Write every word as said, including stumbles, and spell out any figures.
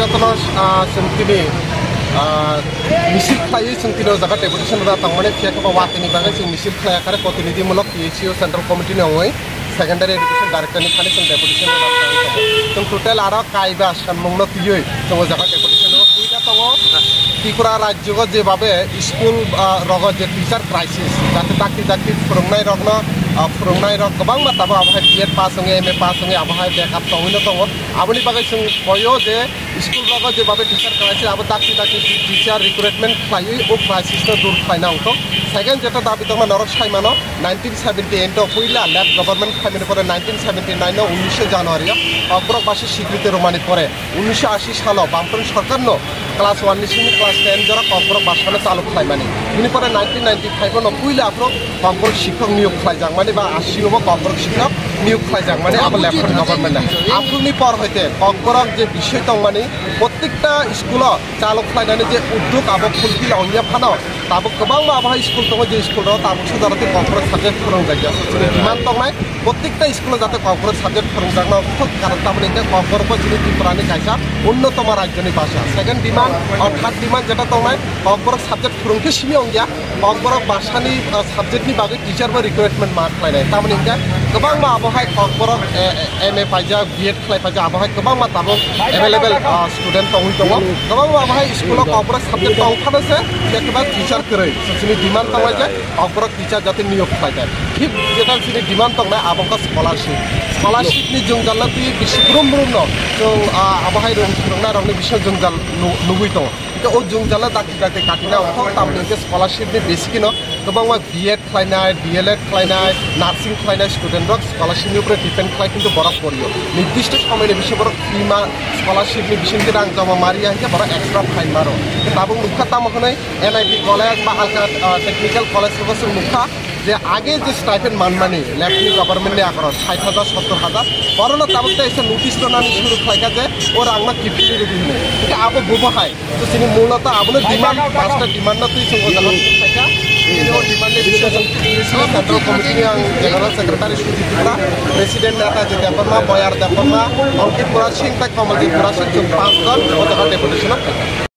Jotono, ah, chwng tini, ah, misil khlaiwi chwng tini o jaga deputation rwna tongmani, phiya khe bo watini bagwi chwng misil khlaiya kare protinidhimulok T S U Central Committee ni ongwi Secondary Education Director ni thani chwng deputation rwna tongwi tongo. Chwng total aro kaiba sanmungno twiwi chwng o jaga deputation rwna twiwi tongo. Tripura rajyo o jebabe school, ah, rogo je teacher crisis, jate dakti dakti phwrwngnai rokno, ah, phwrwngnai rok kwbangma tabuk abo hai B Ed pass wngwi, M A pass wngwi abo hai backup tongwino tongo. Aboni bagwi chwng koyo je school rogo jebabe teacher crisis, abo dakti dakti teacher recruitment khlaiwi o crisis no dur khlaina wngthok. Second jeta dabi tongma norok saimano, nineteen seventy eight o puila left government khlaimani pore nineteen seventy nine o unnisho January o Kokborok basi sikriti rwmani pore unnisho ashi salo Bamfront sorkarno class one ni simi class ten jora Kokborok basano chalu khlaimani. Bini pore nineteen ninety five o no puila aphuru Kokborok sikhok niyok khlaijakmani ba ashi o bo Kokborok sikhok niyok khlaijakmani abo left government. Aphuruni por hoite Kokborok je bisoi tongmani, prottekta school o chalu khlainani je uddog abo fulfill ongya phano, tabuk kwbangma abo hai school tongo je school rok tabuk sujaro tei Kokborok subject phwrwngjakya. Chini demand tongnai, prottekta school o jate Kokborok subject phwrwngjakna wngthok, karon tamoni hwnkhe Kokborok bo chini Tripura ni kaisa unnotoma rajyo ni bhasha. Second demand, or third demand jeta tongnai, Kokborok subject phwrwngkhe simi ongya, Kokborok bhasha ni, ah, subject ni bagwi teacher bo recruitment ma khlainai. Tamoni hwnkhe kwbangma abo hai Kokborok, eh, eh, M A paijak, B Ed khlai paijak, abo hai kwbangma tabuk available, ah, student tongwi tongo. Kwbangma abo hai school o Kokborok subject tong phano se, je kwbang teacher kwrwi. So, chini demand tongnai je Kokborok teacher jate niyok khlai jai. Fifth jeta chini demand tongnai abo wngkha scholarship. Scholarship ni jwngjal no twi bisi brum brum no chwng, ah, abo hai rwng-, rwngnai rokni bisingo jwngjal nu-, nugwi tongo. Hwnkhe o jwngjal no dakti dakti katina wngkha, tamni hwnkhe scholarship ni bisi no kwbangma B Ed khlainai, D L Ed khlainai, nursing khlainai student rok scholarship ni upre depend khlai, kintu borok porio. Nirdisto somoi ni bisingo borok free ma scholarship ni bisingtwi rang joma mariya hwnkhe borok extra fine maro. Tabuk nukha tamo hwnwi N I T college ba halka, ah, technical college rogo chwng nukha je age je stipend manmani left ni government ni akhoro sait hajar, sottor hajar, orono tabuk tei se notice rwnani suru khlaikha je o rangno kiphilwi rwdi hwnwi. Hwnkhe abo bubo hai. To chini muloto abono demand, pasta demand no twi chwng o jaga twi khaikha. Chini o demand ni bising chwng T S U Central Committee ni ang General Secretary Sujit Tripura, President Netaji Debbarma, Boyar Debbarma, Ankit Murasing tei Kamalji Murasing chwng panch jon o jaga deputation o khaikha.